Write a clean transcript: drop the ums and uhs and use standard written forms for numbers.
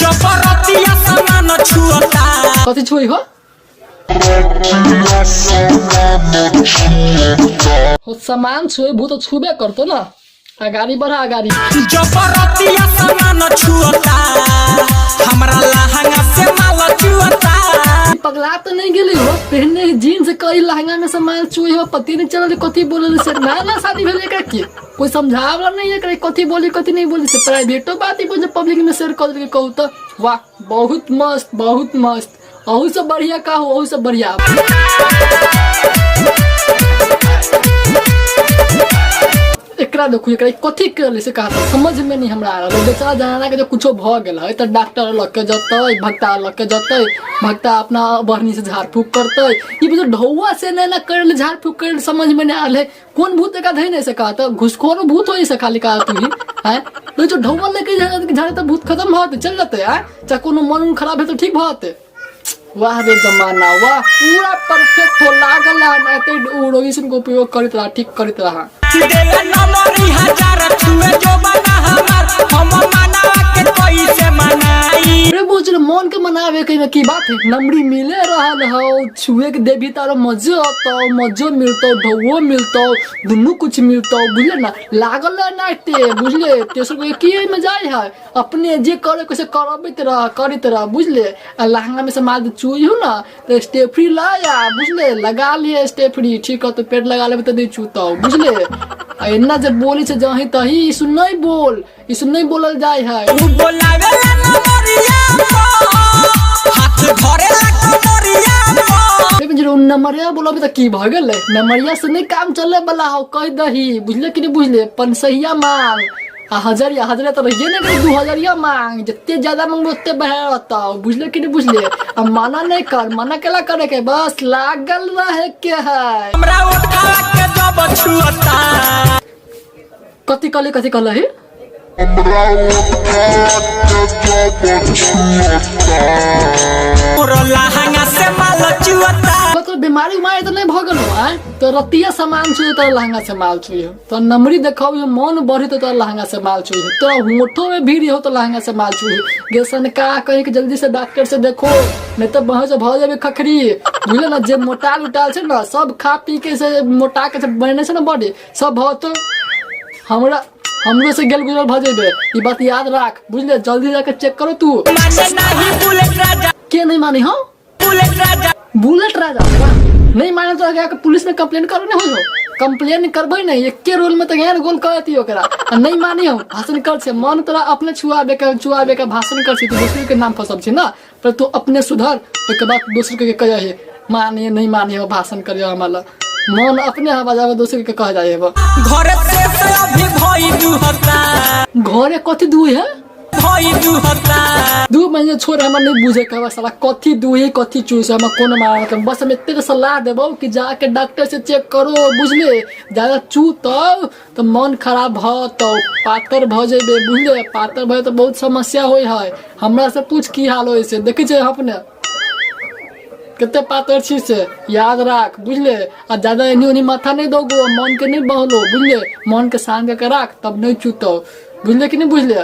जबरतिया सामान छुअता। कथी छुई हो? हो सामान छुए भूत तो छुबे करतो ना। अगाड़ी बढ़ा अगाड़ी। जबरतिया सामान छुअता, हमरा लहंगा से माल चुअता। पगला तो नहीं गेली हो? पहने जीन्स कई लहंगा में से माल चुई हो, पति नहीं चलल कथी बोलल से ना ना शादी भेल एकरा की कोई समझावला नहीं एकरा कथी बोली कथी नहीं बोली से प्राइवेटो बात ही बोल पब्लिक में शेयर कर के कहू तो वाह बहुत मस्त बहुत मस्त। अहू से बढ़िया का हो, अहू से बढ़िया। एकरा देखू एकरा कथी करले से कहा समझ में नहीं हमरा आ रहल। बेचारा जनाना के जो कुछो भ गेल है त डॉक्टर लग के जतै, भक्ता लग के जतै, भक्ता अपना बहनी से झाड़ फूक करतै। ई बुझो ढौआ से ने ना करले झाड़ फूक करले समझ में नहीं आल है। कोन भूत एकरा धैने से कहा त घुसखोर भूत होई से खाली कहा तू ही हैं तो जो ढौआ लेके झाड़े त भूत खत्म भ जेतै, चल जतै हैं। चाहे कोनो मन उन खराब है तो ठीक भ जेतै। वाह रे जमाना वाह, पूरा परफेक्ट हो लागल है ना ते उ रोगी सन के उपयोग करत रहा, ठीक करत रहा। देला नमरी हजार छुए जो बना हमार, हम मनावा के कैसे मनाई। अरे बुझल मन के मनावे के में की बात है, नमरी मिले रहल हो, छुए के देवी तारो मजो आता, मजो मिलतो, ढौओ मिलतो, दुनू कुछ मिलतो, बुझले ना लागल है ना ते बुझले तेसर को की में जाय है अपने जे करे कैसे करबैत रह करैत रह बुझले। आ लहंगा में से माल चुई हो ना तो स्टेफ्री लाया बुझले, लगा लिए स्टेफ्री ठीक है तो पेट लगा लेबे तो नहीं चूतो बुझले। आ एना जे बोली से जही तही ई सुन नहीं बोल, ई सुन नहीं बोलल जाय है। उ बोलावेला नमरिया पो, हाथ धरेला कमरिया पो। लेकिन जे उ नमरिया बोलबे त की भ गेलै, नमरिया से नहीं काम चले वाला हो कह दही बुझले कि नहीं बुझले। पंसहिया मांग आ हजरिया, हजरिया तो रहिए नहीं गई, दू हजरिया मांग, जितने ज्यादा मांगबो उतने बढ़ता बुझले कि नहीं बुझले। अब मना नहीं कर, मना केला करे के बस लागल रहे के है। हमरा उठा के जब छुअता। कथी कहले, कथी कहले हे? हमरा उठा के जब छुअता। मोर लहंगा से माल चुअता। तो बीमारी उमारी तो नहीं भ गेलो आय, तो रतिया सामान छुए तो लहंगा से माल छुए, तो नमरी देखाओ ये मन बढ़ी तो लहंगा से माल छुए, तो होठो में भीड़ हो तो लहंगा से माल छुए। गेसन का कहीं के जल्दी से डॉक्टर से देखो, नहीं तो बहुत से भ जाबे खखरी बुझले ना। जे मोटाल उटाल छै ना सब खा पी के से मोटा के से बने छै ना बॉडी सब भ तो हमरो से गेल गुजरल भ जेबे, ई बात याद राख बुझले। जल्दी जाके चेक करो तू। माने नहीं बुलेट राजा। के नहीं माने हो? बुलेट राजा। बुलेट राजा वाह, नहीं माने तो आगे पुलिस में कंप्लेन करो नहीं हो, कंप्लेन करबे नहीं एके रोल में तो ज्ञान गोल करती ओकरा। आ नहीं मानी हो भाषण कर छे, मन तोरा अपने छुआबे के छुआबे के भाषण कर छे, तू दोसर के नाम फसब छे ना, पर तू अपने सुधर ओके बाद दोसर के कहे हे मानिए नहीं मानिए हो भाषण करियो हमारा मन अपने हवा जावे दोसर के कह जाए हो। घरे से से अभी भई दुहता। घरे कथी दुई है? भई दुहता। 2 महीने छोड़ हमरा नहीं बुझे के बा साला कथी दुही कथी चूस, हमरा कोनो मारा मतलब बस हम एते सलाह देबो कि जाके डॉक्टर से चेक करो बुझले। ज्यादा चू तो मन खराब भ तो पातर भ जेबे बुझले, पातर भ तो बहुत समस्या होय है। हमरा से पूछ की हाल होय से देखै छै अपने कते पातर छी से याद राख बुझले। आ ज्यादा एनी ओनी माथा नहीं दोगो, मन के नहीं बहलो बुझले, मन के शांत करके राख तब नहीं चूतो बुझले कि नहीं बुझले।